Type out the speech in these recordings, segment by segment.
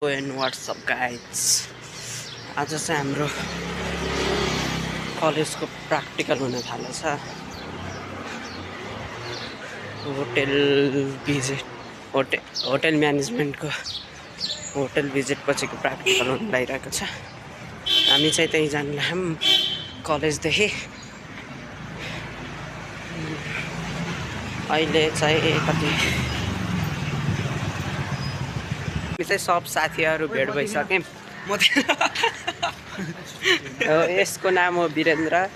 And what's up guys, आज चाहिँ हाम्रो कलेजको प्र्याक्टिकल हुन थालेछ। होटल म्यानेजमेन्टको होटल भिजिट पछिको प्र्याक्टिकल हुन लागिरहेको छ। हामी चाहिँ त्यही जान लाग्यौँ कलेजदेखि। अहिले चाहिँ कति सब साथीहरू भेट भइसक्यौँ। यसको नाम हो वीरेन्द्र,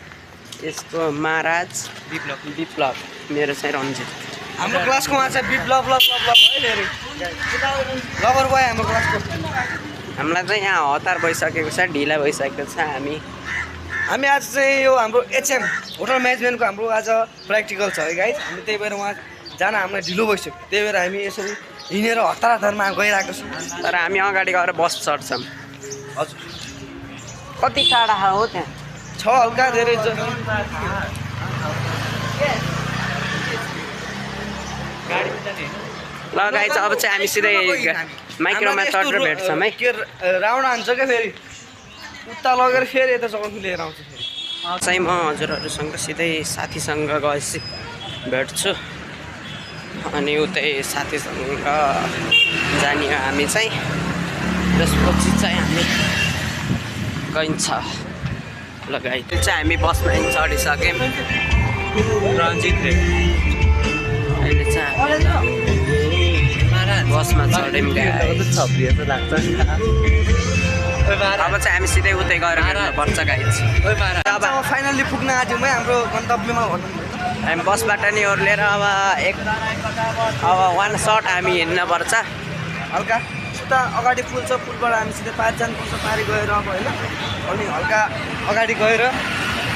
यसको महाराज विप्लव, मेरो चाहिँ रञ्जित। हाम्रो क्लासको उहाँ चाहिँ विप्लव लभर बोय हाम्रो क्लासको। हामीलाई चाहिँ यहाँ हतार भइसकेको छ, ढिला भइसकेको छ। हामी आज चाहिँ यो हाम्रो एचएम होटल म्यानेजमेन्टको हाम्रो आज प्र्याक्टिकल छ है गाइस। हामी त्यही भएर उहाँ जान हामीलाई ढिलो भइसक्यो, त्यही भएर हामी यसरी हिँडेर हतारमा गइरहेको छौँ। तर हामी अगाडि गएर बस चढ्छौँ। हजुर, कति टाढा हो त्यहाँ? छ हल्का धेरै। ल गाइस, अब चाहिँ हामी सिधै माइक्रोमा चढेर भेट्छौँ है। के राउन्ड हान्छ क्या, फेरि उता लगेर फेरि यता चढ्नु लिएर आउँछ। फेरि चाहिँ म हजुरहरूसँग सिधै साथीसँग गएपछि भेट्छु, अनि उतै साथीसँग जाने हामी चाहिँ। त्यसपछि चाहिँ हामी गइन्छ। ल गाइस, चाहिँ हामी बसमा चढिसक्यौँ। रञ्जित रे अहिले चाहिँ बसमा चढ्यौँ गाइस। अब चाहिँ हामी सिधै उतै गएर भेट्नुपर्छ गाइस। अब फाइनल्ली पुग्न आजौँ है हाम्रो गन्तव्यमा भनौँ। हामी बसबाट नि ओर्लेर अब 1 सर्ट हामी हिँड्नुपर्छ। हल्का उता अगाडि पुल छ, पुलबाट हामी सिधै पारि जानुपर्छ। पारि गएर अब होइन, अनि हल्का अगाडि गएर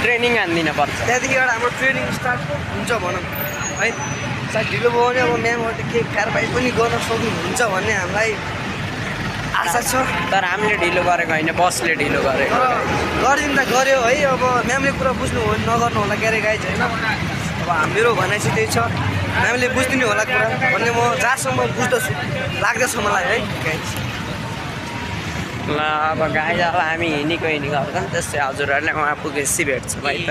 ट्रेनिङ हान्दिन पर्छ। त्यहाँदेखिबाट हाम्रो ट्रेनिङ स्टार्ट हुन्छ भनौँ है। सायद ढिलो भयो भने अब म्यामहरूले केही कारबाही पनि गर्न सक्नुहुन्छ भन्ने हामीलाई आशा छ। तर हामीले ढिलो गरेको होइन, बसले ढिलो गरेको। तर गरिदिँदा गऱ्यो है। अब म्यामले कुरा बुझ्नु हो नगर्नु होला क्यारे गाइज होइन। अब मेरो भनाइ चाहिँ त्यही छ, म्यामले बुझिदिनु होला कुरा भन्ने म जहाँसम्म बुझ्दछु, लाग्दछ मलाई है गाइज। ल अब गाइज, अब हामी हिँडेको गर्छौँ। त्यस्तै हजुरहरूले उहाँ पुगेपछि भेट्छौँ है त।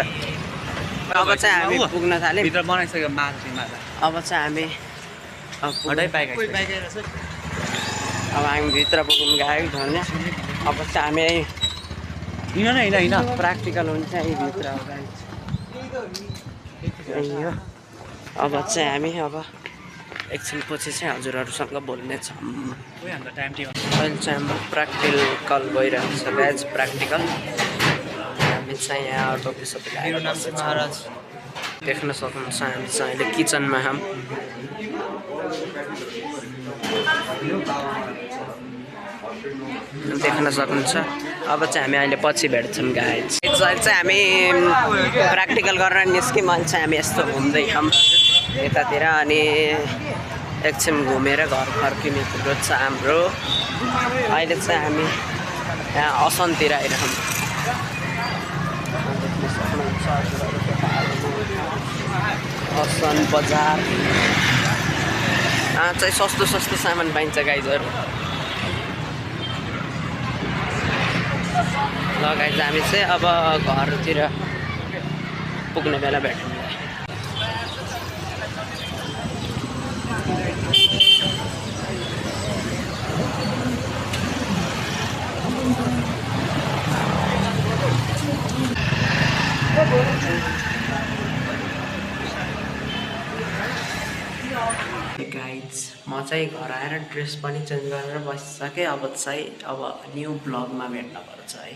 अब चाहिँ हामी पुग्न थाल्यौँ। भित्र बनाइसक्यो अब चाहिँ हामी अब हामी भित्र पुग्नु गएको भने अब चाहिँ हामी प्र्याक्टिकल हुन्छ है भित्र। हो अब चाहिँ हामी एकछिनपछि चाहिँ हजुरहरूसँग बोल्नेछौँ। अहिले चाहिँ हाम्रो प्र्याक्टिकल भइरहेको छ गाइज। प्र्याक्टिकल हामी चाहिँ यहाँ टोपी सबै लगाएर बसेछौँ। देख्न सक्नुहुन्छ हामी चाहिँ अहिले किचनमा छौँ। देख्न सक्नुहुन्छ। अब चाहिँ हामी अहिले पछि भेट्छौँ गाइज। अहिले चाहिँ हामी प्र्याक्टिकल गरेर निस्क्यौँ। अहिले चाहिँ हामी यस्तो घुम्दैछौँ यतातिर, अनि एकछिन घुमेर घर फर्किने कुरो छ हाम्रो। अहिले चाहिँ हामी यहाँ असनतिर आइरहौँ। देख्न सक्नुहुन्छ असन बजार। यहाँ चाहिँ सस्तो सामान पाइन्छ गाइजहरू। ल गाइज, हामी चाहिँ अब घरतिर पुग्ने बेला भेटौँ। गाइज, म चाहिँ घर आएर ड्रेस पनि चेन्ज गरेर बसिसकेँ। अब न्यू ब्लगमा भेट्नुपर्छ है।